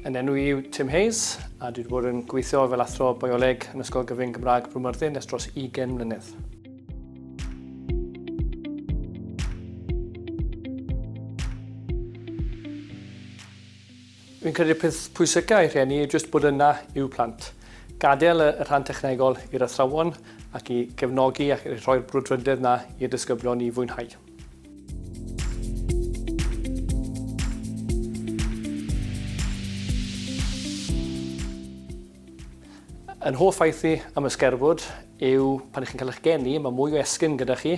Yn enw i yw Tim Hayes a dwi wedi bod yn gweithio fel athro bioleg yn Ysgol Gyfun Gymraeg Bro Myrddin ers dros 20 mlynedd. Fi'n credu'r peth pwysica i rhieni yw jyst bod yna i'w plant. Gadael y rhan technegol i'r athrawon ac i gefnogi ac i rhoi'r brwdfrydedd 'na i'r disgyblion i fwynhau. Yn hoff ffaith i am y sgerbwd yw pan ych chi'n cael eich geni, mae mwy o esgyrn gyda chi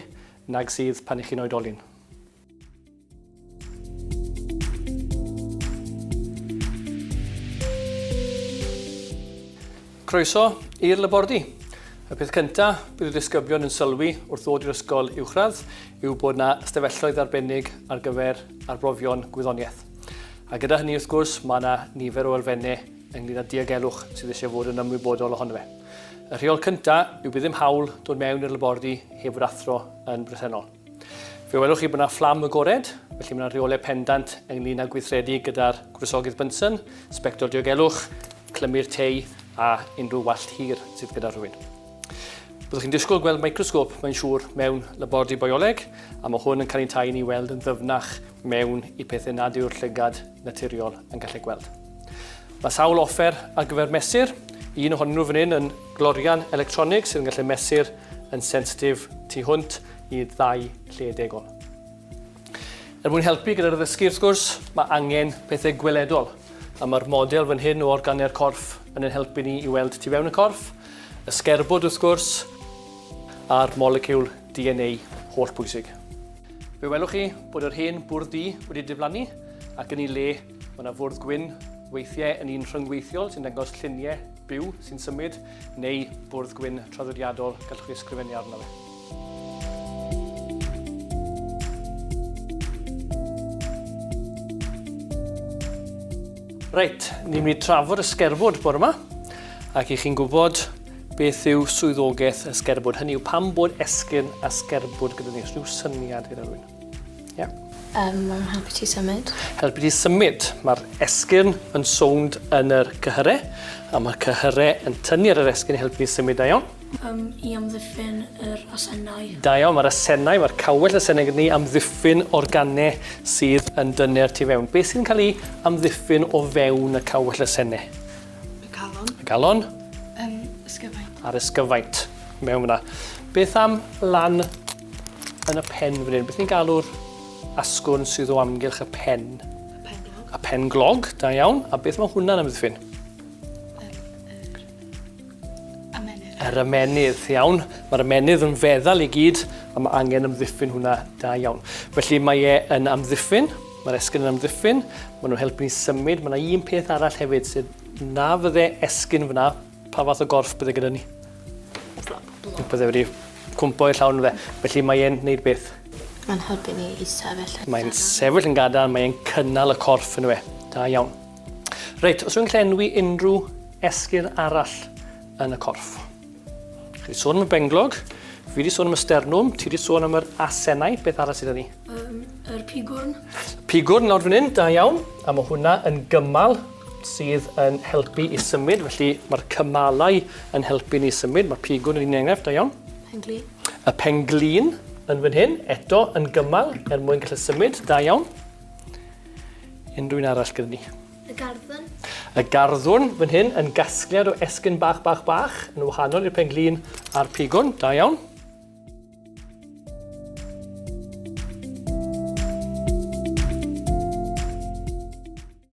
nag sydd pan ych chi'n oedolyn. Croeso i'r labordy. Y peth cyntaf bydd y disgyblion yn sylwi wrth ddod i'r ysgol uwchradd yw bod yna ystafelloedd arbennig ar gyfer arbrofion gwyddoniaeth. A gyda hynny wrth gwrs mae yna nifer o elfennau ynglyn â diogelwch sydd eisiau fod yn ymwybodol ohono fe. Y rheol cyntaf yw bydd ddim hawl dod mewn i'r labordy heb fod athro yn bresennol. Fe welwch chi bod yna fflam agored, felly mae yna rheolau pendant ynglyn â gweithredu gyda'r gwresogydd Bunsen, sbectol diogelwch, clymu'r tei a unrhyw wallt hir sydd gyda rhywun. Byddwch chi'n disgwyl gweld microsgop, mae'n siŵr, mewn labordy bioleg, a mae hwn yn caniatáu i ni weld yn ddyfnach mewn i pethau nad yw'r llygad naturiol yn gallu gweld. Mae sawl offer ar gyfer mesur, un ohonyn nhw fan hyn yn glorian electronig sydd yn gallu mesur yn sensitif tu hwnt i ddau lle degol. Er mwyn helpu gyda'r addysgu wrth gwrs, mae angen pethau gweledol, a mae'r model fan hyn o organau'r corff yn ein helpu ni i weld tu fewn y corff, y sgerbwd wrth gwrs, a'r moleciwl DNA holl bwysig. Fe welwch chi bod yr hen bwrdd du wedi diflannu ac yn ei le mae yna fwrdd gwyn, weithiau yn un rhyngweithiol sy'n dangos lluniau byw sy'n symud, neu bwrdd gwyn traddodiadol gallwch chi ysgrifennu arno fe. Reit, ni'n mynd i trafod y sgerbwd bore yma, ac i chi'n gwybod beth yw swyddogaeth y sgerbwd. Hynny yw pam bod esgyrn a sgerbwd gyda ni, os rhyw syniad gyda rhywun. Ie. Yeah. Um, mae'n helpu ti symud. Helpu ti symud. Mae'r esgyrn yn sownd yn yr cyhyrau, a mae'r cyhyrau yn tynnu ar yr esgyrn i helpu ni symud da iawn. Um, i amddiffyn yr asennau. Da iawn, mae'r asennau, mae'r cawell asennau gyda ni amddiffyn organau sydd yn dyner tu fewn. Beth sydd yn cael ei amddiffyn o fewn y cawell asennau? Y calon. Y galon. Um, ysgyfaint. A'r ysgyfaint, mewn fyna. Beth am lan yn y pen fan hyn? Beth ni'n galw'r asgwrn sydd o amgylch y pen? Y penglog. Y penglog, da iawn. A beth mae hwnna'n amddiffyn? Ymennydd. Yr ymennydd, iawn. Mae'r ymennydd yn feddal i gyd a mae angen amddiffyn hwnna da iawn. Felly mae e yn amddiffyn, mae'r esgyn yn amddiffyn, maen nhw'n helpu ni symud. Mae yna un peth arall hefyd sydd na fydde esgyn fyna, pa fath o gorff bydde gyda ni? Blob. Bydde wedi cwmpo i'r llawn fe. Felly mae e'n neud beth? Mae'n helpu ni i sefyll yn gadarn. Mae'n sefyll yn gadarn, mae'n cynnal y corff yn we. Da iawn. Reit, os yw'n llenwi unrhyw esgyrn arall yn y corff. Chi wedi sôn am y benglog, fi wedi sôn am y sternwm, ti wedi sôn am yr asennau, beth arall sydd 'da ni? Um, yr pigwrn. Pigwrn lawr fan hyn, da iawn. A mae hwnna yn gymal sydd yn helpu i symud, felly mae'r cymalau yn helpu ni symud, mae'r pigwrn yn un enghraifft, da iawn. Penglin. Y penglin yn fan hyn, eto yn gymal er mwyn gallu symud, da iawn. Unrhyw un arall gyda ni? Y garddwn. Y garddwn fan hyn yn gasgliad o esgyn bach, bach, bach, yn wahanol i'r penglin a'r pigwn. Da iawn.